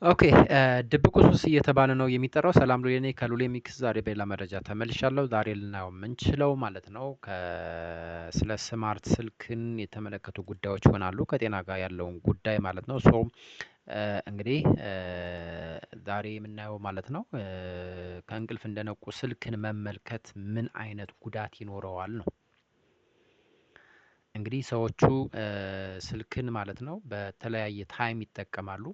Okay፣ ድብቁ ሱስ እየተባለ ነው የሚጠራው። ሰላም፣ ሉሌ ነኝ ከሉሌ ሚክስ። ዛሬ በሌላ መረጃ ተመልሻለሁ። ዛሬ ልናየው የምንችለው ማለት ነው ስለ smart ስልክን የተመለከቱ ጉዳዮች ይሆናሉ። ከጤና ጋር ያለውን ጉዳይ ማለት ነው። So እንግዲህ ዛሬ የምናየው ማለት ነው ከእንቅልፍ እንደነቁ ስልክን መመልከት ምን አይነት ጉዳት ይኖረዋል ነው። እንግዲህ ሰዎቹ ስልክን ማለት ነው በተለያየ time ይጠቀማሉ።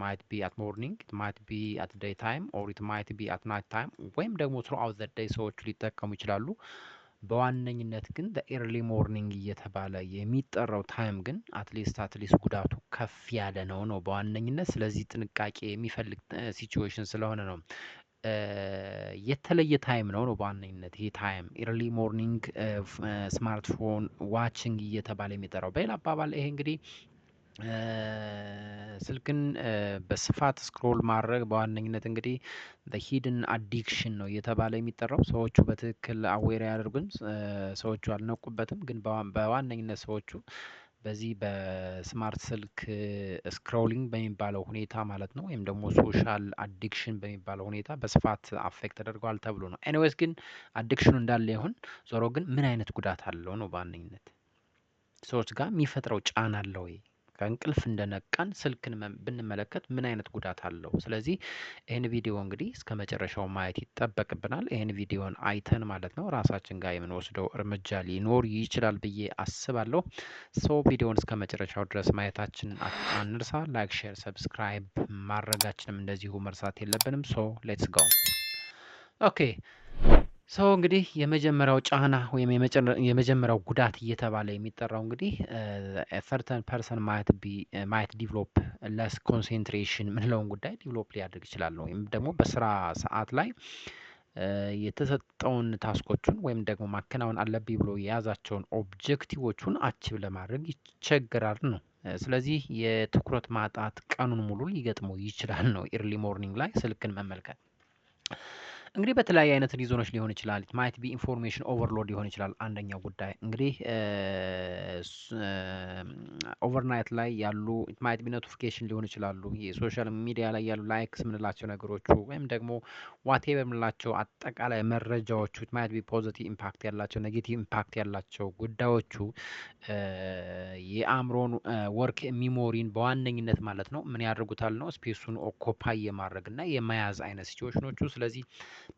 Might be at morning, might be at day time, or it might be at night time ወይም ደግሞ throughout the day ሰዎቹ ሊጠቀሙ ይችላሉ። በዋነኝነት ግን early morning እየተባለ የሚጠራው time ግን at least ጉዳቱ ከፍ ያለ ነው ነው በዋነኝነት። ስለዚህ ጥንቃቄ የሚፈልግ situation ስለሆነ ነው። የተለየ time ነው ነው በዋነኝነት ይሄ time early morning smartphone watching እየተባለ የሚጠራው። በሌላ አባባል ይሄ እንግዲህ ስልክን በስፋት scroll ማድረግ በዋነኝነት እንግዲህ hidden addiction ነው እየተባለ የሚጠራው። ሰዎቹ በትክክል aware አያደርጉም፣ ሰዎቹ አልነቁበትም። ግን በዋነኝነት ሰዎቹ በዚህ በ smart ስልክ scrolling በሚባለው ሁኔታ ማለት ነው ወይም ደግሞ social addiction በሚባለው ሁኔታ በስፋት affect ተደርገዋል ተብሎ ነው። Anyways ግን addiction ኑ እንዳለ ይሁን፣ ዞሮ ግን ምን አይነት ጉዳት አለው ነው በዋነኝነት፣ ሰዎች ጋር የሚፈጥረው ጫና አለ ወይ? ከእንቅልፍ እንደነቃን ስልክን ብንመለከት ምን አይነት ጉዳት አለው? ስለዚህ ይህን ቪዲዮ እንግዲህ እስከ መጨረሻው ማየት ይጠበቅብናል። ይህን ቪዲዮን አይተን ማለት ነው ራሳችን ጋር የምንወስደው እርምጃ ሊኖር ይችላል ብዬ አስባለሁ። So ቪዲዮን እስከ መጨረሻው ድረስ ማየታችን አንርሳ። Like፣ share፣ subscribe ማድረጋችንም እንደዚሁ መርሳት የለብንም። So let's go። Okay፣ so እንግዲህ የመጀመሪያው ጫና ወይም የመጀመሪያው ጉዳት እየተባለ የሚጠራው እንግዲህ certain person might develop less concentration ምንለውን ጉዳይ develop ሊያደርግ ይችላል። ወይም ደግሞ በስራ ሰዓት ላይ የተሰጠውን task ኦቹን ወይም ደግሞ ማከናወን አለብኝ ብሎ የያዛቸውን objective ኦቹን achieve ለማድረግ ይቸገራል ነው። ስለዚህ የትኩረት ማጣት ቀኑን ሙሉ ሊገጥመው ይችላል ነው early morning ላይ ስልክን መመልከት። እንግዲህ በተለያየ አይነት reason ኦች ሊሆን ይችላል። Might be information overload ሊሆን ይችላል። አንደኛው ጉዳይ እንግዲህ overnight ላይ ያሉ might be notification ሊሆን ይችላሉ። የ social media ላይ ያሉ likes የምንላቸው ነገሮቹ ወይም ደግሞ whatever የምንላቸው አጠቃላይ መረጃዎቹ might be positive impact ያላቸው፣ negative impact ያላቸው ጉዳዮቹ የአእምሮን work memory ን በዋነኝነት ማለት ነው ምን ያደርጉታል ነው space ኡን occupy የማድረግ እና የመያዝ አይነት situation ኦቹ። ስለዚህ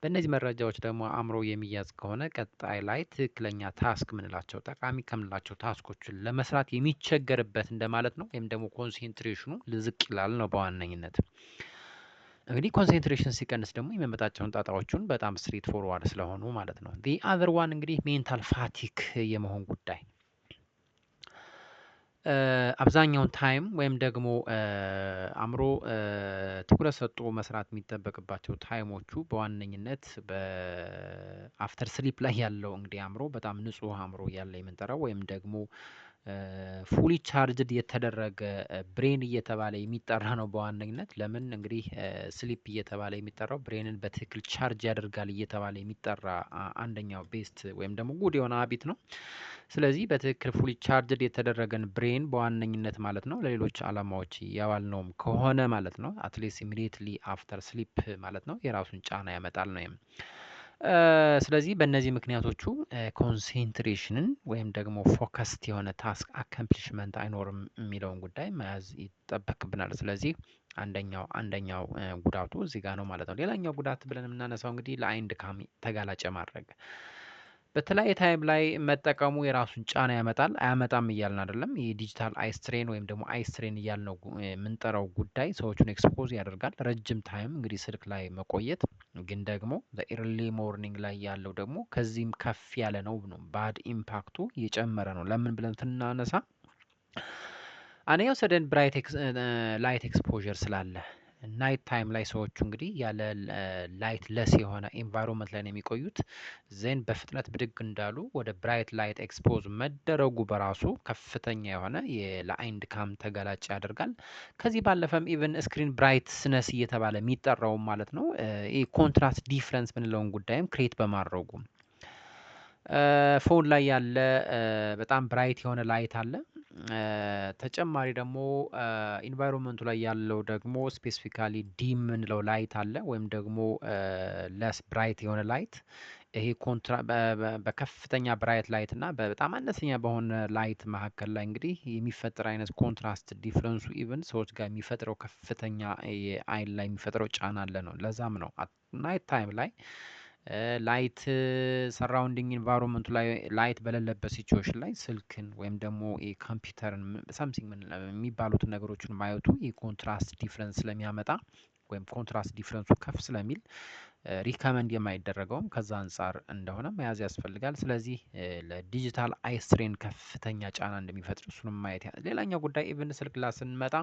በእነዚህ መረጃዎች ደግሞ አእምሮ የሚያዝ ከሆነ ቀጣይ ላይ ትክክለኛ task ምንላቸው፣ ጠቃሚ ከምንላቸው task ኦችን ለመስራት የሚቸገርበት እንደማለት ነው። ወይም ደግሞ concentration ኑ ዝቅ ይላል ነው በዋነኝነት። እንግዲህ concentration ሲቀንስ ደግሞ የሚያመጣቸውን ጣጣዎቹን በጣም straightforward ስለሆኑ ማለት ነው። The other one እንግዲህ mental fatigue የመሆን ጉዳይ፣ አብዛኛውን time ወይም ደግሞ አእምሮ ትኩረት ሰጥቶ መስራት የሚጠበቅባቸው time ኦቹ በዋነኝነት በ after sleep ላይ ያለው እንግዲህ አእምሮ በጣም ንጹህ አእምሮ እያለ የምንጠራው ወይም ደግሞ fully charged የተደረገ brain እየተባለ የሚጠራ ነው በዋነኝነት። ለምን እንግዲህ sleep እየተባለ የሚጠራው brain ን በትክክል charge ያደርጋል እየተባለ የሚጠራ አንደኛው best ወይም ደግሞ good የሆነ habit ነው። ስለዚህ በትክክል fully charged የተደረገን brain በዋነኝነት ማለት ነው ለሌሎች አላማዎች ያዋልነውም ከሆነ ማለት ነው at least immediately after sleep ማለት ነው የራሱን ጫና ያመጣል ነው። ስለዚህ በእነዚህ ምክንያቶቹ concentration ን ወይም ደግሞ focused የሆነ task accomplishment አይኖርም የሚለውን ጉዳይ መያዝ ይጠበቅብናል። ስለዚህ አንደኛው ጉዳቱ እዚህ ጋር ነው ማለት ነው። ሌላኛው ጉዳት ብለን የምናነሳው እንግዲህ ለአይን ድካም ተጋላጭ ማድረግ፣ በተለያየ time ላይ መጠቀሙ የራሱን ጫና ያመጣል። አያመጣም እያልን አይደለም። የ digital eye strain ወይም ደግሞ eye strain እያልነው የምንጠራው ጉዳይ ሰዎቹን expose ያደርጋል። ረጅም time እንግዲህ ስልክ ላይ መቆየት ግን ደግሞ በ early morning ላይ ያለው ደግሞ ከዚህም ከፍ ያለ ነው ነው bad impact ኡ እየጨመረ ነው። ለምን ብለን ስናነሳ አንደኛው sudden bright light exposure ስላለ night time ላይ ሰዎቹ እንግዲህ ያለ light less የሆነ environment ላይ ነው የሚቆዩት። Then በፍጥነት ብድግ እንዳሉ ወደ bright light expose መደረጉ በራሱ ከፍተኛ የሆነ ለአይን ድካም ተጋላጭ ያደርጋል። ከዚህ ባለፈም even screen brightness እየተባለ የሚጠራውም ማለት ነው ይህ contrast difference ምንለውን ጉዳይም create በማድረጉ phone ላይ ያለ በጣም bright የሆነ light አለ። ተጨማሪ ደግሞ environment ኡ ላይ ያለው ደግሞ specifically dim የምንለው light አለ፣ ወይም ደግሞ less bright የሆነ light። ይሄ በከፍተኛ bright light እና በጣም አነስተኛ በሆነ light መካከል ላይ እንግዲህ የሚፈጠር አይነት contrast difference ኡ even ሰዎች ጋር የሚፈጥረው ከፍተኛ የአይን ላይ የሚፈጥረው ጫና አለ ነው። ለዛም ነው night time ላይ light surrounding environment ኡ ላይ light በሌለበት situation ላይ ስልክን ወይም ደግሞ የኮምፒውተርን something የሚባሉትን ነገሮችን ማየቱ የ contrast difference ስለሚያመጣ ወይም contrast difference ኡ ከፍ ስለሚል recommend የማይደረገውም ከዛ አንፃር እንደሆነ መያዝ ያስፈልጋል። ስለዚህ ለ digital eye strain ከፍተኛ ጫና እንደሚፈጥር እሱንም ማየት። ሌላኛው ጉዳይ even ስልክ ላይ ስንመጣ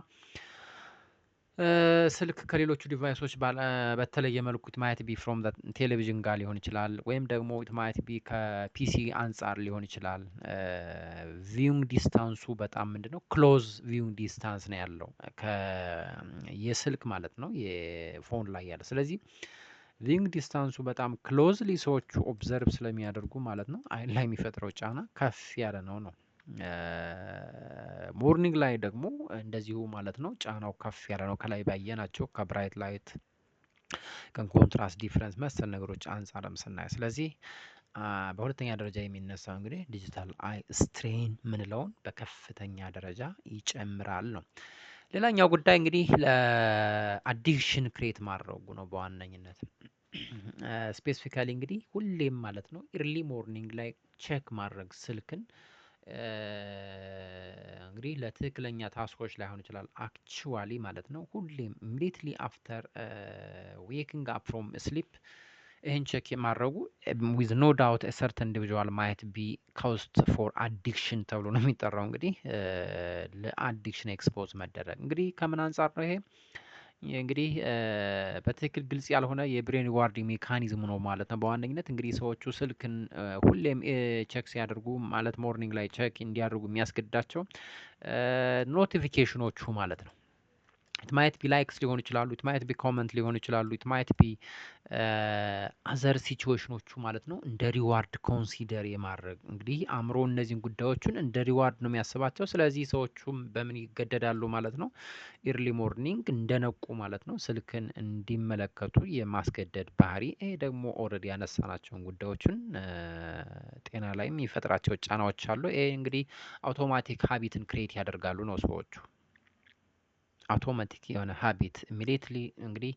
ስልክ ከሌሎቹ device ኦች በተለየ መልኩ it might be from ቴሌቪዥን ጋር ሊሆን ይችላል፣ ወይም ደግሞ it might be ከ PC አንፃር ሊሆን ይችላል። Viewing distance ኡ በጣም ምንድነው close viewing distance ነው ያለው የስልክ ማለት ነው የ phone ላይ ያለ። ስለዚህ viewing distance ኡ በጣም closely ሰዎቹ observe ስለሚያደርጉ ማለት ነው አይን ላይ የሚፈጥረው ጫና ከፍ ያለ ነው። Morning ላይ ደግሞ እንደዚሁ ማለት ነው ጫናው ከፍ ያለ ነው። ከላይ ባየናቸው ከ bright light፣ ከ contrast difference መሰል ነገሮች አንፃርም ስናይ፣ ስለዚህ በሁለተኛ ደረጃ የሚነሳው እንግዲህ digital eye strain ምንለውን በከፍተኛ ደረጃ ይጨምራል ነው። ሌላኛው ጉዳይ እንግዲህ ለ addiction create ማድረጉ ነው በዋነኝነት። Specifically እንግዲህ ሁሌም ማለት ነው early morning ላይ check ማድረግ ስልክን እንግዲህ ለትክክለኛ task ኦች ላይሆን ይችላል፣ actually ማለት ነው ሁሌም immediately after waking up from sleep ይህን check የማድረጉ with no doubt certain individual might be caused for addiction ተብሎ ነው የሚጠራው። እንግዲህ ለ addiction expose መደረግ እንግዲህ ከምን አንጻር ነው? ይሄ እንግዲህ በትክክል ግልጽ ያልሆነ የ brain reward mechanism ነው ማለት ነው። በዋነኝነት እንግዲህ ሰዎቹ ስልክን ሁሌም check ሲያደርጉ ማለት morning ላይ check እንዲያደርጉ የሚያስገድዳቸው notification ኖቹ ማለት ነው። It might be likes ሊሆኑ ይችላሉ፣ it might be comment ሊሆኑ ይችላሉ፣ it might be other situation ኖቹ ማለት ነው። እንደ reward consider የማድረግ እንግዲህ አእምሮ እነዚህን ጉዳዮችን እንደ reward ነው የሚያስባቸው። ስለዚህ ሰዎቹም በምን ይገደዳሉ ማለት ነው? Early morning እንደነቁ ማለት ነው ስልክን እንዲመለከቱ የማስገደድ ባህሪ። ይሄ ደግሞ already ያነሳናቸውን ጉዳዮችን ጤና ላይ የሚፈጥራቸው ጫናዎች አሉ። ይሄ እንግዲህ automatic habit ን create ያደርጋሉ ነው ሰዎቹ። አውቶማቲክ የሆነ habit immediately እንግዲህ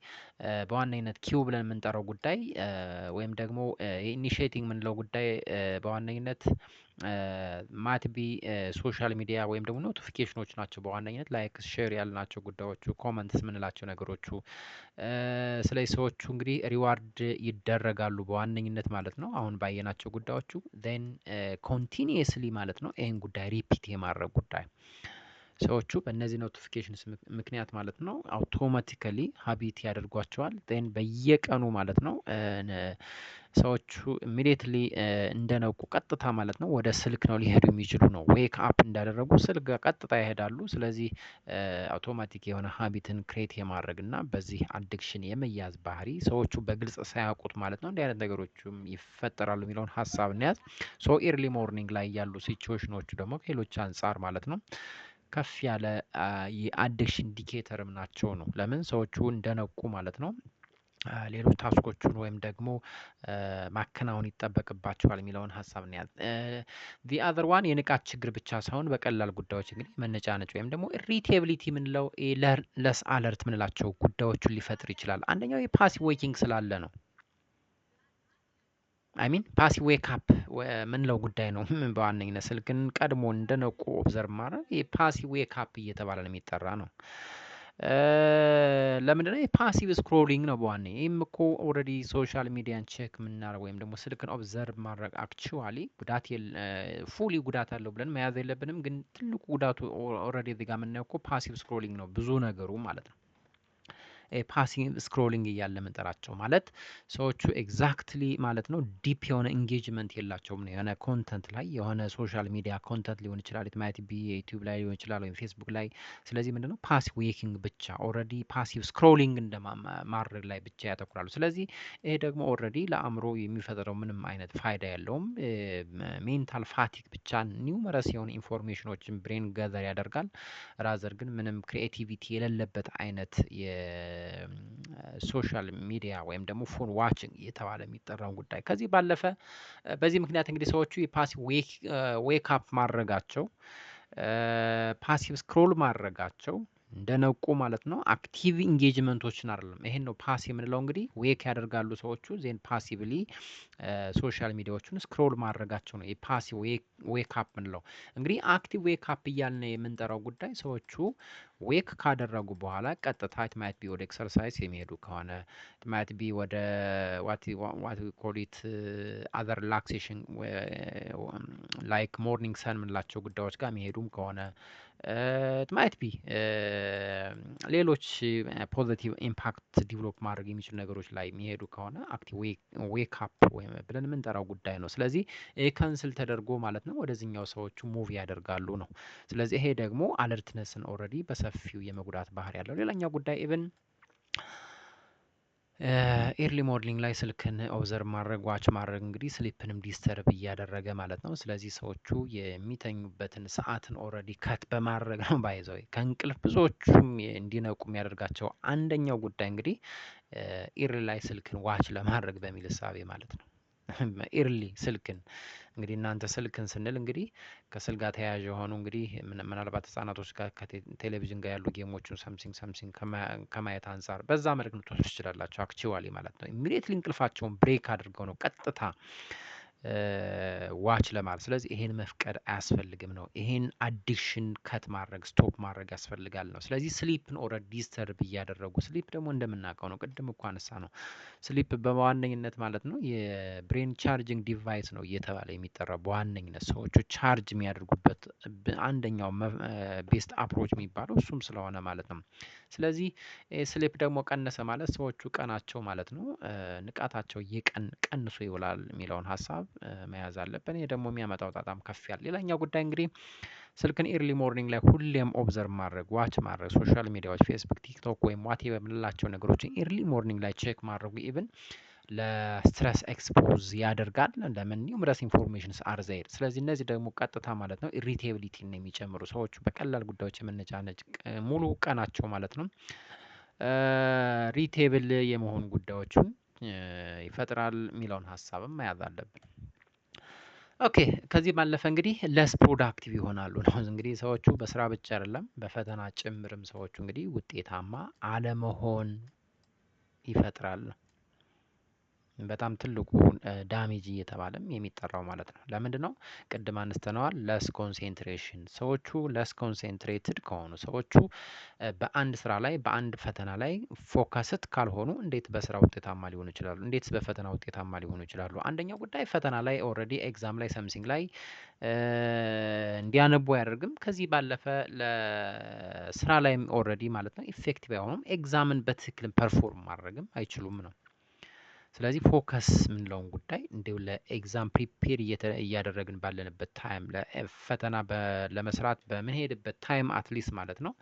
በዋነኝነት cue ብለን የምንጠራው ጉዳይ ወይም ደግሞ initiating የምንለው ጉዳይ በዋነኝነት might be social media ወይም ደግሞ notification ኖች ናቸው። በዋነኝነት like፣ share ያልናቸው ጉዳዮቹ፣ comments የምንላቸው ነገሮቹ። ስለዚህ ሰዎቹ እንግዲህ reward ይደረጋሉ በዋነኝነት ማለት ነው። አሁን ባየናቸው ጉዳዮቹ then continuously ማለት ነው ይህን ጉዳይ repeat የማድረግ ጉዳይ ሰዎቹ በእነዚህ notifications ምክንያት ማለት ነው automatically habit ያደርጓቸዋል። Then በየቀኑ ማለት ነው ሰዎቹ immediately እንደነቁ ቀጥታ ማለት ነው ወደ ስልክ ነው ሊሄዱ የሚችሉ ነው። Wake up እንዳደረጉ ስልክ ጋር ቀጥታ ይሄዳሉ። ስለዚህ አውቶማቲክ የሆነ habit ን create የማድረግ እና በዚህ addiction የመያዝ ባህሪ ሰዎቹ በግልጽ ሳያውቁት ማለት ነው እንዲህ አይነት ነገሮችም ይፈጠራሉ የሚለውን ሀሳብ እንያዝ። So early morning ላይ ያሉ situation ኖቹ ደግሞ ከሌሎች አንፃር ማለት ነው ከፍ ያለ የ addiction indicator ም ናቸው ነው። ለምን? ሰዎቹ እንደነቁ ማለት ነው ሌሎች task ኦቹን ወይም ደግሞ ማከናወን ይጠበቅባቸዋል የሚለውን ሀሳብ እንያዝ። The other one የንቃት ችግር ብቻ ሳይሆን በቀላል ጉዳዮች እንግዲህ መነጫነጭ ወይም ደግሞ irritability የምንለው less alert የምንላቸው ጉዳዮችን ሊፈጥር ይችላል። አንደኛው የ passive waking ስላለ ነው። I mean passive wake up ምንለው ጉዳይ ነው። በዋነኝነት ስልክን ቀድሞ እንደነቁ observe ማድረግ የ passive wake up እየተባለ ነው የሚጠራ ነው። ለምንድነው? የ passive scrolling ነው በዋነኝ። ይህም እኮ already social media ን check የምናደርግ ወይም ደግሞ ስልክን observe ማድረግ actually ጉዳት fully ጉዳት አለው ብለን መያዝ የለብንም። ግን ትልቁ ጉዳቱ already እዚህ ጋር የምናየው እኮ passive scrolling ነው ብዙ ነገሩ ማለት ነው። Passive scrolling እያለ የምንጠራቸው ማለት ሰዎቹ exactly ማለት ነው deep የሆነ engagement የላቸውም ነው። የሆነ content ላይ፣ የሆነ social media content ሊሆን ይችላል፣ it might be ዩቲዩብ ላይ ሊሆን ይችላል ወይም ፌስቡክ ላይ። ስለዚህ ምንድነው? Passive waking ብቻ already passive scrolling እንደ ማድረግ ላይ ብቻ ያተኩራሉ። ስለዚህ ይሄ ደግሞ already ለአእምሮ የሚፈጥረው ምንም አይነት ፋይዳ የለውም። Mental fatigue ብቻ፣ numerous የሆኑ information ኖችን brain gather ያደርጋል። Rather ግን ምንም creativity የሌለበት አይነት የ social media ወይም ደግሞ phone watching እየተባለ የሚጠራውን ጉዳይ። ከዚህ ባለፈ በዚህ ምክንያት እንግዲህ ሰዎቹ የ passive wake up ማድረጋቸው፣ passive scroll ማድረጋቸው እንደነቁ ማለት ነው active engagement ኦችን አይደለም። ይሄን ነው passive የምንለው። እንግዲህ wake ያደርጋሉ ሰዎቹ፣ then passively social media ዎቹን scroll ማድረጋቸው ነው የ passive wake up የምንለው። እንግዲህ active wake up እያልን የምንጠራው ጉዳይ ሰዎቹ wake ካደረጉ በኋላ ቀጥታ it might be ወደ exercise የሚሄዱ ከሆነ፣ it might be ወደ what call it other relaxation like morning sun የምንላቸው ጉዳዮች ጋር የሚሄዱም ከሆነ፣ it might be ሌሎች positive impact develop ማድረግ የሚችሉ ነገሮች ላይ የሚሄዱ ከሆነ active wake up ወይም ብለን የምንጠራው ጉዳይ ነው። ስለዚህ ይሄ cancel ተደርጎ ማለት ነው ወደዚህኛው ሰዎቹ move ያደርጋሉ ነው። ስለዚህ ይሄ ደግሞ alertness ን already በሰፊው የመጉዳት ባህሪ ያለው። ሌላኛው ጉዳይ even early morning ላይ ስልክን observe ማድረግ፣ watch ማድረግ እንግዲህ sleep ንም disturb እያደረገ ማለት ነው። ስለዚህ ሰዎቹ የሚተኙበትን ሰዓትን already cut በማድረግ ነው። By the way ከእንቅልፍ ብዙዎቹም እንዲነቁ የሚያደርጋቸው አንደኛው ጉዳይ እንግዲህ early ላይ ስልክን watch ለማድረግ በሚል እሳቤ ማለት ነው። Early ስልክን እንግዲህ እናንተ ስልክን ስንል እንግዲህ ከስልክ ጋር ተያያዥ የሆኑ እንግዲህ ምናልባት ህጻናቶች ጋር ከቴሌቪዥን ጋር ያሉ game ኦችን something something ከማየት አንፃር በዛ መልክ ልትወስዱ ትችላላችሁ። Actually ማለት ነው immediately እንቅልፋቸውን break አድርገው ነው ቀጥታ watch ለማድረግ። ስለዚህ ይሄን መፍቀድ አያስፈልግም ነው። ይሄን addiction cut ማድረግ፣ stop ማድረግ ያስፈልጋል ነው። ስለዚህ sleep ን already disturb እያደረጉ፣ sleep ደግሞ እንደምናውቀው ነው፣ ቅድም እኮ አነሳነው። Sleep በዋነኝነት ማለት ነው የ brain charging device ነው እየተባለ የሚጠራው። በዋነኝነት ሰዎቹ charge የሚያደርጉበት አንደኛው best approach የሚባለው እሱም ስለሆነ ማለት ነው። ስለዚህ sleep ደግሞ ቀነሰ ማለት ሰዎቹ ቀናቸው ማለት ነው ንቃታቸው እየቀን ቀንሶ ይውላል የሚለውን ሀሳብ መያዝ አለብን። ይሄ ደግሞ የሚያመጣው ጣጣም ከፍ ያለ። ሌላኛው ጉዳይ እንግዲህ ስልክን early morning ላይ ሁሌም observe ማድረግ፣ watch ማድረግ፣ social media ዎች ፌስቡክ፣ ቲክቶክ ወይም whatever የምንላቸው ነገሮችን early morning ላይ check ማድረጉ even ለ stress expose ያደርጋል። ለምን? Numerous informations are there። ስለዚህ እነዚህ ደግሞ ቀጥታ ማለት ነው irritability ን ነው የሚጨምሩ። ሰዎቹ በቀላል ጉዳዮች የመነጫነጭ፣ ሙሉ ቀናቸው ማለት ነው irritable የመሆን ጉዳዮችን ይፈጥራል የሚለውን ሀሳብም መያዝ አለብን። Okay፣ ከዚህ ባለፈ እንግዲህ less productive ይሆናሉ ነው። እንግዲህ ሰዎቹ በስራ ብቻ አይደለም፣ በፈተና ጭምርም ሰዎቹ እንግዲህ ውጤታማ አለመሆን ይፈጥራል ነው። በጣም ትልቁ damage እየተባለም የሚጠራው ማለት ነው። ለምንድነው? ቅድም አንስተነዋል። Less concentration፣ ሰዎቹ less concentrated ከሆኑ፣ ሰዎቹ በአንድ ስራ ላይ፣ በአንድ ፈተና ላይ focused ካልሆኑ እንዴት በስራ ውጤታማ ሊሆኑ ይችላሉ? እንዴትስ በፈተና ውጤታማ ሊሆኑ ይችላሉ? አንደኛው ጉዳይ ፈተና ላይ already exam ላይ something ላይ እንዲያነቡ አያደርግም። ከዚህ ባለፈ ለስራ ላይም already ማለት ነው effective አይሆኑም። Exam ን በትክክል perform ማድረግም አይችሉም ነው። ስለዚህ focus የምንለውን ጉዳይ እንዲሁ ለ exam prepare እያደረግን ባለንበት time፣ ለፈተና ለመስራት በምንሄድበት time at least ማለት ነው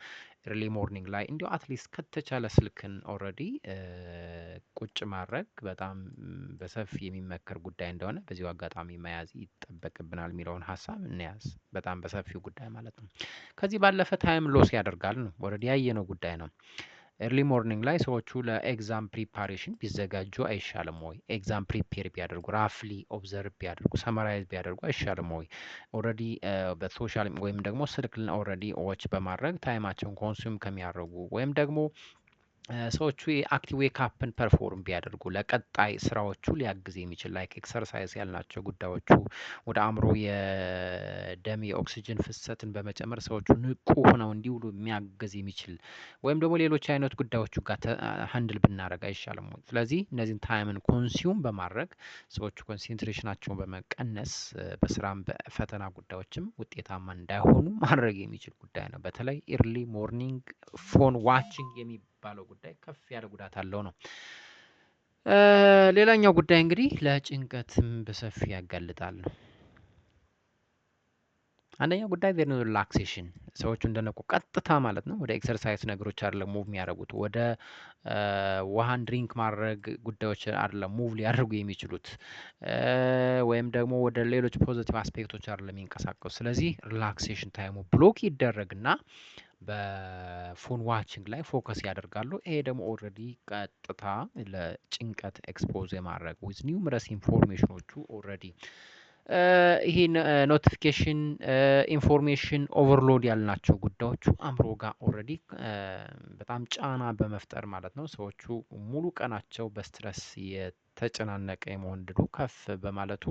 early morning ላይ እንዲሁ at least ከተቻለ ስልክን already ቁጭ ማድረግ በጣም በሰፊ የሚመከር ጉዳይ እንደሆነ በዚሁ አጋጣሚ መያዝ ይጠበቅብናል የሚለውን ሀሳብ እንያዝ። በጣም በሰፊው ጉዳይ ማለት ነው። ከዚህ ባለፈ time loss ያደርጋል ነው። Already ያየነው ጉዳይ ነው። Early morning ላይ ሰዎቹ ለ exam preparation ቢዘጋጁ አይሻልም ወይ? Exam prepare ቢያደርጉ፣ roughly observe ቢያደርጉ፣ summarize ቢያደርጉ አይሻልም ወይ? Already በ social ወይም ደግሞ ስልክን already watch በማድረግ time ኣቸውን consume ከሚያደርጉ፣ ወይም ደግሞ ሰዎቹ የ active wake up ን perform ቢያደርጉ ለቀጣይ ስራዎቹ ሊያግዝ የሚችል like exercise ያልናቸው ጉዳዮቹ ወደ አእምሮ የደም የኦክሲጅን ፍሰትን በመጨመር ሰዎቹ ንቁ ሆነው እንዲውሉ የሚያግዝ የሚችል ወይም ደግሞ ሌሎች አይነት ጉዳዮቹ ጋር handle ብናደርግ አይሻልም ወይ? ስለዚህ እነዚህን time ን consume በማድረግ ሰዎቹ concentration ኣቸውን በመቀነስ በስራም በፈተና ጉዳዮችም ውጤታማ እንዳይሆኑ ማድረግ የሚችል ጉዳይ ነው። በተለይ early morning phone watching የሚባለው የሚባለው ጉዳይ ከፍ ያለ ጉዳት አለው ነው። ሌላኛው ጉዳይ እንግዲህ ለጭንቀትም በሰፊ ያጋልጣል ነው። አንደኛው ጉዳይ there no relaxation፣ ሰዎቹ እንደነቁ ቀጥታ ማለት ነው ወደ exercise ነገሮች አይደለም move የሚያደርጉት፣ ወደ ውሃን drink ማድረግ ጉዳዮች አይደለም move ሊያደርጉ የሚችሉት፣ ወይም ደግሞ ወደ ሌሎች positive aspect ኦች አይደለም የሚንቀሳቀሱ። ስለዚህ relaxation time ኡ block ይደረግና በ phone watching ላይ focus ያደርጋሉ። ይሄ ደግሞ already ቀጥታ ለጭንቀት expose የማድረግ with numerous information ኦቹ already ይሄ notification፣ information overload ያልናቸው ጉዳዮቹ አእምሮ ጋር already በጣም ጫና በመፍጠር ማለት ነው ሰዎቹ ሙሉ ቀናቸው በ stress የተጨናነቀ የመሆን እድሉ ከፍ በማለቱ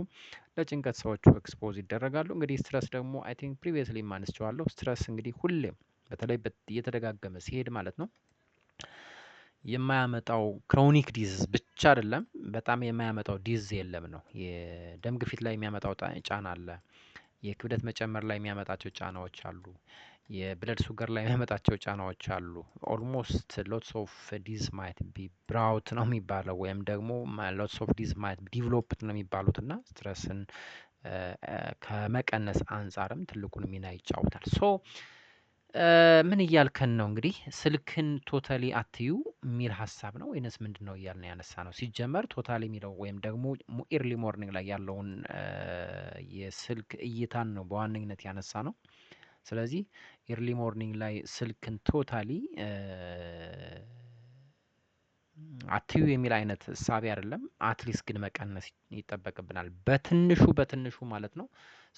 ለጭንቀት ሰዎቹ expose ይደረጋሉ። እንግዲህ stress ደግሞ I think previously አንስቼዋለሁ። Stress እንግዲህ ሁሌም በተለይ እየተደጋገመ ሲሄድ ማለት ነው የማያመጣው chronic disease ብቻ አይደለም፣ በጣም የማያመጣው disease የለም ነው። የደም ግፊት ላይ የሚያመጣው ጫና አለ። የክብደት መጨመር ላይ የሚያመጣቸው ጫናዎች አሉ። የ blood sugar ላይ የሚያመጣቸው ጫናዎች አሉ። Almost lots of disease might be brought ነው የሚባለው ወይም ደግሞ lots of disease might developed ነው የሚባሉት እና stress ን ከመቀነስ አንፃርም ትልቁን ሚና ይጫወታል። So ምን እያልከን ነው እንግዲህ? ስልክን totally አትዩ የሚል ሀሳብ ነው ወይንስ ምንድነው እያልን ያነሳነው? ሲጀመር totally የሚለው ወይም ደግሞ early morning ላይ ያለውን የስልክ እይታን ነው በዋነኝነት ያነሳነው። ስለዚህ early morning ላይ ስልክን totally አትዩ የሚል አይነት እሳቤ አይደለም። At least ግን መቀነስ ይጠበቅብናል። በትንሹ በትንሹ ማለት ነው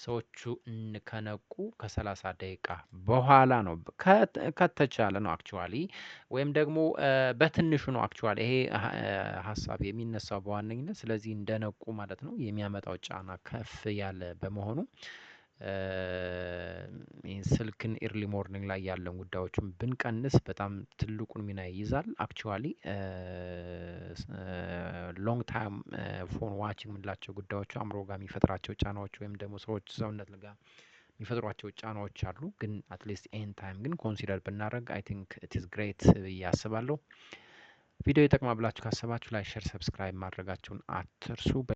ሰዎቹ ከነቁ ከ30 ደቂቃ በኋላ ነው ከተቻለ ነው actually፣ ወይም ደግሞ በትንሹ ነው actually ይሄ ሀሳብ የሚነሳው በዋነኝነት። ስለዚህ እንደነቁ ማለት ነው የሚያመጣው ጫና ከፍ ያለ በመሆኑ ይሄን ስልክን early morning ላይ ያለን ጉዳዮችን ብንቀንስ በጣም ትልቁን ሚና ይይዛል። Actually long time phone watching የምንላቸው ጉዳዮች አእምሮ ጋር የሚፈጥራቸው ጫናዎች ወይም ደግሞ ሰዎች ሰውነት ጋር የሚፈጥሯቸው ጫናዎች አሉ። ግን at least ይሄን time ግን consider ብናደርግ I think it is great ብዬ አስባለሁ። ቪዲዮ ይጠቅማል ብላችሁ ካሰባችሁ like፣ share፣ subscribe ማድረጋችሁን አትርሱ።